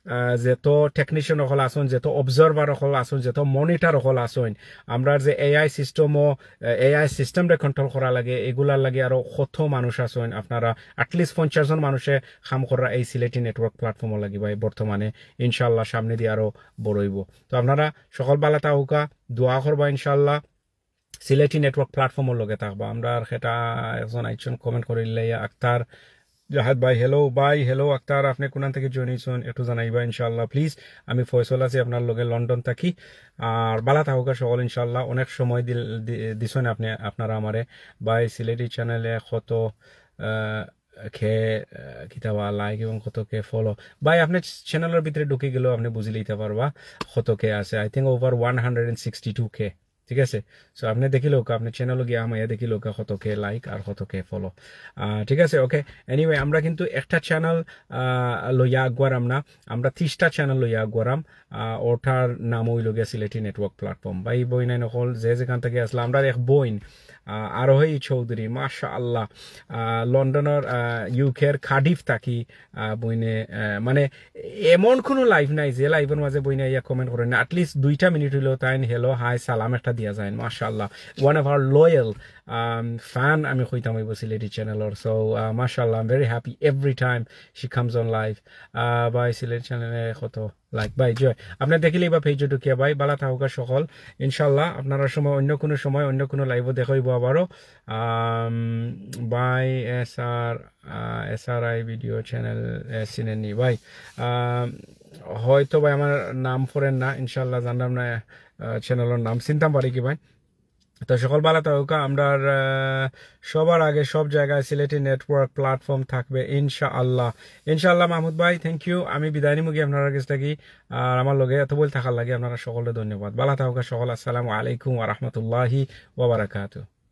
আহ, যত টেকনিশিয়ান অকল আছইন, যত অবজারভার অকল আছইন, যত মনিটর অকল আছইন, আমরার যে এআই সিস্টেমও এআই সিস্টেমরে কন্ট্রোল করা লাগে, এগুলার লাগি আরো কত মানুষ আছইন। আপনারা অ্যাটলিস্ট পঞ্চাশ জন মানুষে কাম কররা এই সিলেটি নেটওয়ার্ক প্ল্যাটফর্মর লাগি ভাই বর্তমানে। ইনশাআল্লাহ সামনেদি আরো বড় অইব। তো আপনারা সকল ভালা থাকউক্কা, দোয়া করবা ইনশাআল্লাহ। সিলেটি নেটওয়ার্ক প্ল্যাটফর্মর লগে থাকবা। আমরার একটা একজন আইছইন কমেন্ট করিলে আক্তার জাহাদ ভাই, হ্যালো ভাই, হ্যালো আক্তার, আপনি কোনান থাকি জয়েন অইছইন একটু জানাইবা ইনশাআল্লাহ প্লিজ। আমি ফয়সল আছি আপনার লগে লন্ডন থাকি। আর ভালা থাকউক্কা সকল ইনশাআল্লাহ। অনেক সময় দিল- দি- দিছইন আপনি, আপনারা আমারে। ভাই সিলেটি চ্যানেলে কত আহ, খে আহ, কিতাবা লাইক এবং কত কে ফলো। ভাই আপনি চ্যানেলর ভিতরে ঢুকি গেলেও আপনি বুঝি লইতা পারবা কত কে আছে। I think over one hundred and sixty two K, ঠিক আছে? সো আপনি দেখিলাউক্কা, আপনি চ্যানেলো গিয়া হামাইয়া দেখিলাউক্কা কত কে লাইক আর কত কে ফলো। ঠিক আছে, ওকে। এনিওয়ে, আমরা কিন্তু একটা চ্যানেল লইয়া আগুয়ারাম না, আমরা তিরিশটা চ্যানেল লইয়া আগুয়ারাম। আহ, ওটার নাম অইল গিয়া সিলেটি নেটওয়ার্ক প্ল্যাটফর্ম। ভাই বইনাইন অকল যে যেখান থাকি আছলা, আমরার এক বইন আহ, আরোহী চৌধুরী, মাশাআল্লাহ, আহ, লন্ডনর ইউকের কার্ডিফ থাকি। আহ, বইনে আহ, মানে এমন কোনো লাইভ নাই যে লাইভর মাঝে বইনে ইয়া কমেন্ট করেন না। অ্যাটলিস্ট দুইটা মিনিট অইলেও তাইন হ্যালো হাই সালাম একটা দিয়া যাইন। মাশাআল্লাহ, one of our loyal fan আমি কইতাম অইব সিলেটি চ্যানেলর। সো মাশাআল্লাহ, I'm very happy every time she comes on live. ভাই সিলেটি চ্যানেলে কত লাইক ভাই জয়। আপনি দেখিলে বা পেজে ঢুকিয়া ভাই, ভালা থাকউক্কা সকল। ইনশাআল্লাহ আপনারা সময় অন্য কোনো সময় অন্য কোনো লাইভও দেখা অইব আবারও। আম, ভাই এসআর, আহ, এসআরআই ভিডিও চ্যানেল চিনেননি ভাই? আম, হয়তো ভাই আমার নাম পড়েন না, ইনশাআল্লাহ জানলাম না আহ, চ্যানেলর নাম, চিনতাম পারি কি ভাই? তো সকল ভালা থাকউক্কা, আমরার আহ, সবার আগে সব জায়গায় সিলেটি নেটওয়ার্ক প্ল্যাটফর্ম থাকবে ইনশাআল্লাহ। ইনশাআল্লাহ মাহমুদ ভাই, থ্যাংক ইউ। আমি বিদায় নিমু গি আপনারার গেছ থাকি। আর আমার লগে এত বইল থাকার লাগি আপনারা সকলরে ধন্যবাদ। ভালা থাকউক্কা সকল। আসসালামু আলাইকুম ওয়া রাহমাতুল্লাহি ওয়া বারাকাতুহু।